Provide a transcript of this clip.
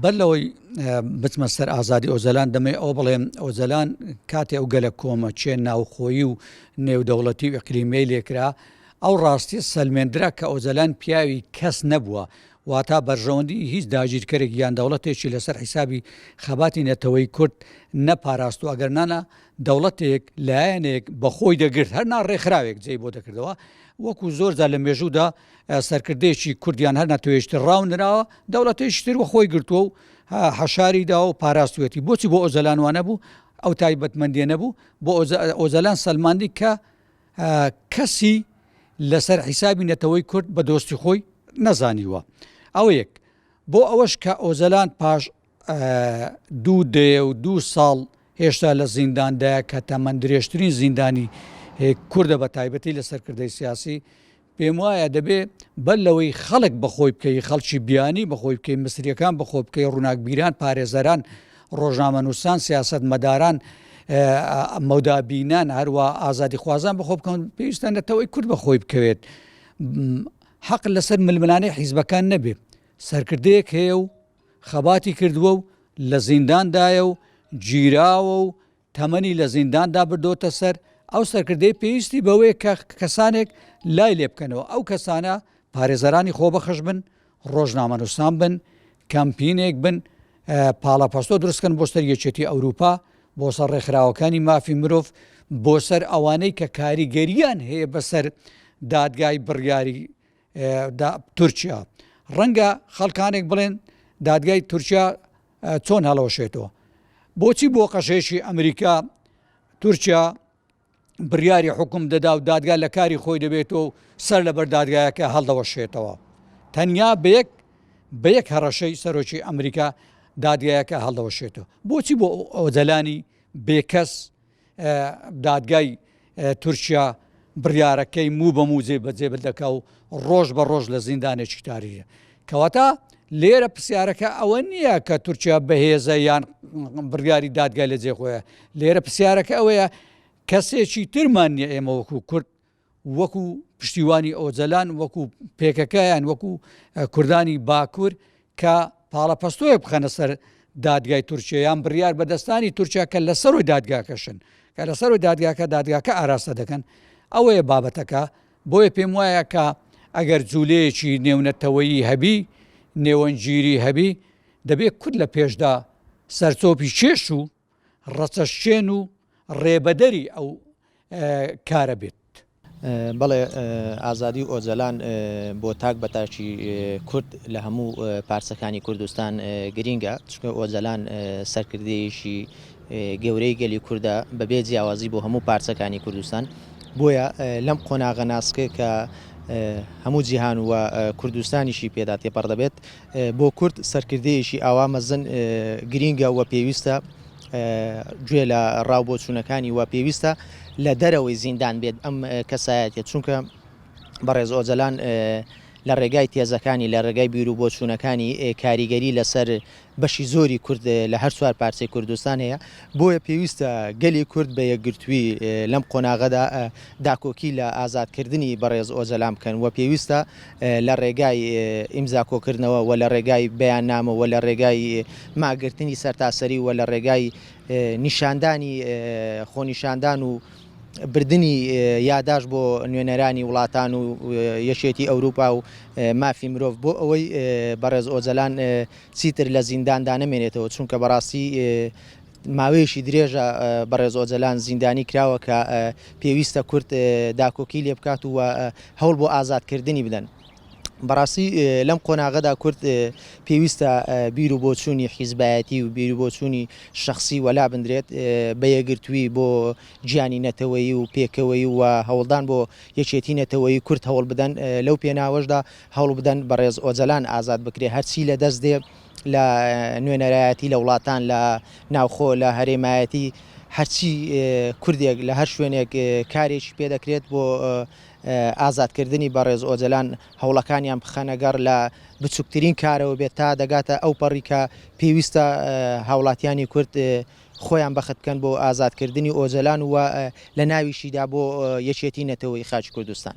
بەر لەوەی بچمە سەر ئازادی ئۆجەلان دەمەوێ ئەوە بڵێم ئۆجەلان کاتێ ئەو گەلە کۆمە چێ ناوخۆیی و نێودەوڵەتی و ئیقلیمیەی لێکرا ئەو ڕاستیە سەلمێندرا کە ئۆجەلان پیاوی کەس نەبووە واتا بەرژەوەندی هیچ داگیرکەرێک یان دەوڵەتێکی لەسەر حیسابی خەباتی نەتەوەی کورد نەپاراستوە ئەگەر نانا دەوڵەتێک لایەنێک بەخۆی دەگرت هەر نا ڕێکخراوێک جێی بۆ دەکردەوە وەکو زۆر جار لە مێژوودا سەرکردەیەکی کورد یان هەر نەتەوەیەکی تر ڕاو نراوە، دەوڵەتێکی تر وەخۆی گرتووە و حەشاری داوە و پاراستوویەتی. بۆچی بۆ ئۆجەلان وا نەبوو؟ ئەو تایبەتمەندییە نەبوو. بۆ ئۆجەلان سەلماندی کە کەسی لەسەر حیسابی نەتەوەی کورد بە دۆستی خۆی نەزانیوە. ئەوە یەک. بۆ ئەوەش کە ئۆجەلان پاش دوو دەیە و دوو ساڵ هێشتا لە زینداندایە کە تەمەن درێژترین زیندانی کوردە بە تایبەتی لە سەرکردەی سیاسی، پێموایە دەبێ بەر لەوەی خەڵک بەخۆی بکەی، خەڵکی بیانی بەخۆی بکەی، میسرییەکان بەخۆ بکەی، ڕووناکبیران، پارێزەران، ڕۆژنامەنووسان، سیاسەتمەداران، مەودابینان، هەروا ئازادیخوازان بەخۆ بکەون، پێویستە نەتەوەی کورد بەخۆی بکەوێت. حەق لەسەر ململانێی حیزبەکان نەبێ. سەرکردەیەک هەیە و خەباتی کردووە و لە زینداندایە و گیراوە و تەمەنی لە زینداندا بردۆتە سەر، ئەو سەرکردەیە پێویستی بەوەیە کە کەسانێک لای لێ بکەنەوە، ئەو کەسانە پارێزەرانی خۆبەخش بن، ڕۆژنامەنووسان بن، کەمپینێک بن، پاڵەپەستۆ دروست بکەن بۆ سەر یەکێتی ئەوروپا، بۆ سەر ڕێکخراوەکانی مافی مرۆڤ، بۆ سەر ئەوانەی کە کاریگەرییان هەیە بەسەر دادگای بڕیاری تورکیا. ڕەنگە خەڵکانێک بڵێن دادگای تورکیا چۆن هەڵەوەشێتەوە؟ بۆچی بۆ قەشەیەکی ئەمریکا تورکیا بڕیاری حکوم دەدا و دادگا لە کاری خۆی دەبێتەوە و سەر لەبەر دادگایەکە هەڵدەوەشێتەوە تەنیا بە یەک بە یەک هەڕەشەی سەرۆکی ئەمریکا دادگایەکە هەڵدەوەشێتەوە بۆچی بۆ ئۆجەلانی بێکەس دادگای تورکیا بڕیارەکەی موو بە موو جێبەجێ دەکا و ڕۆژ بە ڕۆژ لە زیندانێکی تاریە. کەواتە لێرە پرسیارەکە ئەوە نییە کە تورکیا بەهێزە یان بڕیاری دادگای لە جێ خۆیە لێرە پرسیارەکە ئەوەیە کەسێکی ترمان نییە ئێمە وەکو کورد وەکو پشتیوانی ئۆجەلان، وەکو پێکەکە یان وەکو کوردانی باکور کە پاڵەپەستۆیەک بخەنە سەر دادگای تورکیا یان بڕیار بەدەستانی تورکیا کە لە سەروی دادگاکەشن کە لە سەروی دادگاکە دادگاکە ئاراستە دەکەن ئەوەیە بابەتەکە بۆیە پێم وایە کە ئەگەر جوولەیەکی نێونەتەوەیی هەبی نێوەندگیری هەبی دەبێت کورد لە پێشدا سەرچۆپی کێش و ڕەچەشکێن و ڕێبەدەری ئەو کارە بێت. بەڵێ ئازادی ئۆجەلان بۆ تاک بە تاکی کورد لە هەموو پارچەکانی کوردستان گرینگە، چونکە ئۆجەلان سەرکردەیەکی گەورەی گەلی کوردە بەبێ جیاوازی بۆ هەموو پارچەکانی کوردستان، بۆیە لەم قۆناغە ناسکە کە هەموو جیهان و کوردستانیشی پێدا تێپەڕ دەبێت، بۆ کورد سەرکردەیەکی ئاوا مەزن گرینگە و پێویستە گوێ لە ڕاو بۆچوونەکانی و پێویستە لە دەرەوەی زیندان بێت ئەم کەسایەتیە چونکە بەڕێز ئۆجەلان لە ڕێگای تێزەکانی لە ڕێگای بیر و بۆچوونەکانی کاریگەری لەسەر بەشی زۆری کورد لە هەر چوار پارچەی کوردستان هەیە بۆیە پێویستە گەلی کورد بە یەکگرتووی لەم قۆناغەدا داکۆکی لە ئازادکردنی بەڕێز ئۆجەلان بکەن و پێویستە لە ڕێگای ئیمزا کۆکردنەوە و لە ڕێگای بەیاننامە و لە ڕێگای ماگرتنی سەرتاسەری و لە ڕێگای نیشاندانی خۆنیشاندان و بردنی یاداش بۆ نوێنەرانی وڵاتان و یەکێتی ئەوروپا و مافی مرۆڤ بۆ ئەوەی بەڕێز ئۆجەلان چیتر لە زینداندا نەمێنێتەوە چونکە بەڕاستی ماوەیەکی درێژە بەڕێز ئۆجەلان زیندانی کراوە کە پێویستە کورد داکۆکی لێ بکات و هەوڵ بۆ ئازادکردنی بدەن. بەڕاستی لەم قۆناغەدا کورد پێویستە بیر و بۆچوونی حیزبایەتی و بیر و بۆچوونی شەخسی وەلا بندرێت بە یەکگرتووی بۆ گیانی نەتەوەیی و پێکەوەیی و هەوڵدان بۆ یەکێتی نەتەوەیی کورد هەوڵ بدەن لەو پێناوەشدا هەوڵ بدەن بەڕێز ئۆجەلان ئازاد بکرێت هەرچی لە دەست دێ لە نوێنەرایەتی لە وڵاتان لە ناوخۆ لە هەرێمایەتی هەرچی کوردێک لە هەر شوێنێک کارێکی پێ دەکرێت بۆ ئازادکردنی بەڕێز ئۆجەلان هەوڵەکانیان بخەنە گەڕ لە بچووکترین کارەوە بێت تا دەگاتە ئەو پەڕی کە پێویستە هاوڵاتیانی کورد خۆیان بەخت بکەن بۆ ئازادکردنی ئۆجەلان و لە ناویشیدا بۆ یەکێتی نەتەوەی خاکی کوردستان.